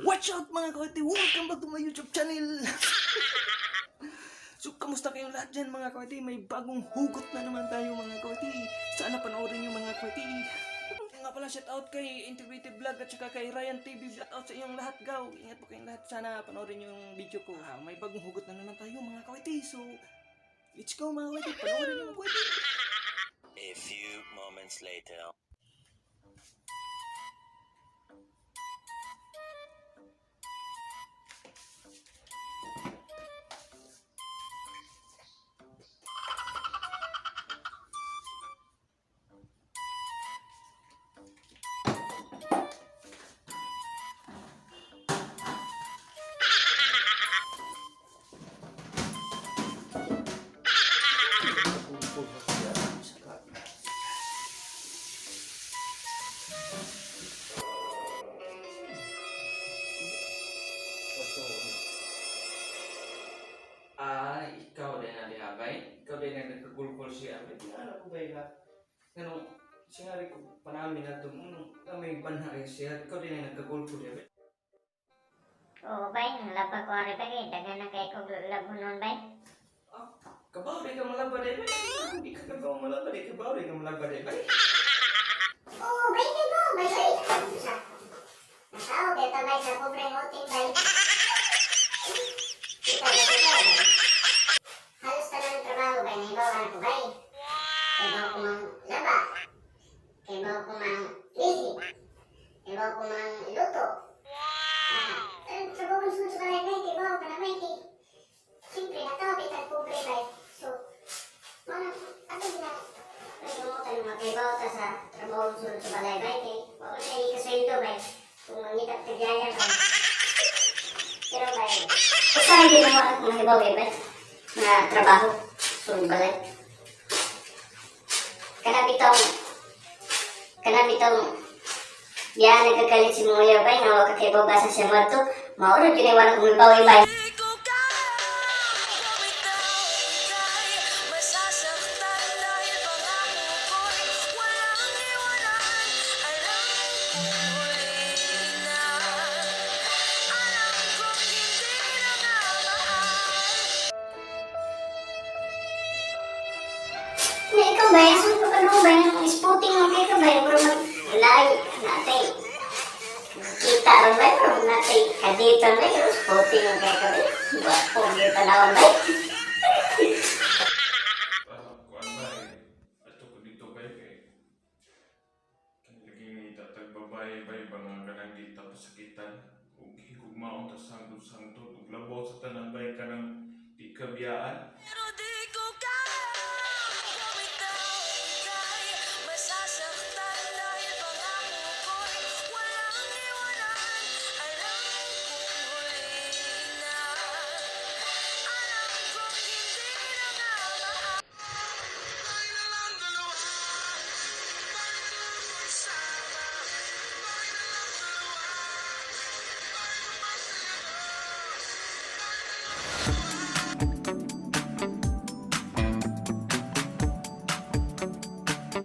Watch out, mga kawati! Welcome back to my YouTube channel! So, kamusta kayong lahat dyan, mga kawati? May bagong hugot na naman tayo, mga kawati. Sana panoorin nyo, mga kawati. Nga pala, shout out kay Integrated Vlog at saka kay Ryan TV. Shout out sa inyong lahat, gaw. Ingat po kayong lahat. Sana panoorin nyo yung video ko. Ah, may bagong hugot na naman tayo, mga kawati. So, let's go, mga kawati. Panoorin nyo, mga kawati. A few moments later. Ah, ikaw din na diha, bay. Ikaw din na nagkagulgol siya. Bay, tingnan ko bay ka. Ngano, siya nga rin ko panamin na ito. Ano, may banha rin siya. Ikaw din na nagkagulgol siya, bay. Oo bay, nang laba ko ari bay kay daghan na kay kog labunon bay. Ah, kabaw din ka malaba din, bay. Hindi ka kabaw malaba din. Kabaw din ka malaba din, bay. Oo bay, kay ba bay bay. Sa Nakao kay ta bay sa pobreng uting bay. Kita ba kita bay? Halos tanan trabaho bay nahibaw ko bay. Kay bawo ko mang laba. Kay bawo ko mang lihi. Kay bawo ko mang luto. Ah, trabaho sulod sa balay bay kay bawo ka na bay kay. Siyempre, natao kay tag pobre bay. So, mana ato na ay mga kaibaw ta sa trabaho sulod sa balay bay kay wa man ay kasweldo bay kung mangita tagyaya bay. Pero bay, usahay din mo ang mahibaw eh bay nga trabaho sulod balay. Kana bitong kana bitong biya nagkakalit si Moya bay nga wa ka kaibaw basa siya moadto mao ra gyud ay wala kong mahibaw eh, bay. Di ko kaya bumitaw dahil masasaktan dahil pangako ko'y walang iwanan. Alam kong huli na, alam kong hindi na nga mahal. Na ikaw ba, asan ka pa bay? Ang sputing mo kayo ka bay? Pero mag ulay, natay. Kita ron bay, pero natay kadito bay. Pero sputing mo kayo ka bay. Gwapo, gyud tanawon bay. Ah, kuan ba eh. Ato ko dito ba kay kanang lagi ni tatag babae bay ba nga kanang di ta pasakitan ug higugmaon ta sangtod sangtod ug labaw sa tanan bay kanang di ka biyaan. Pero di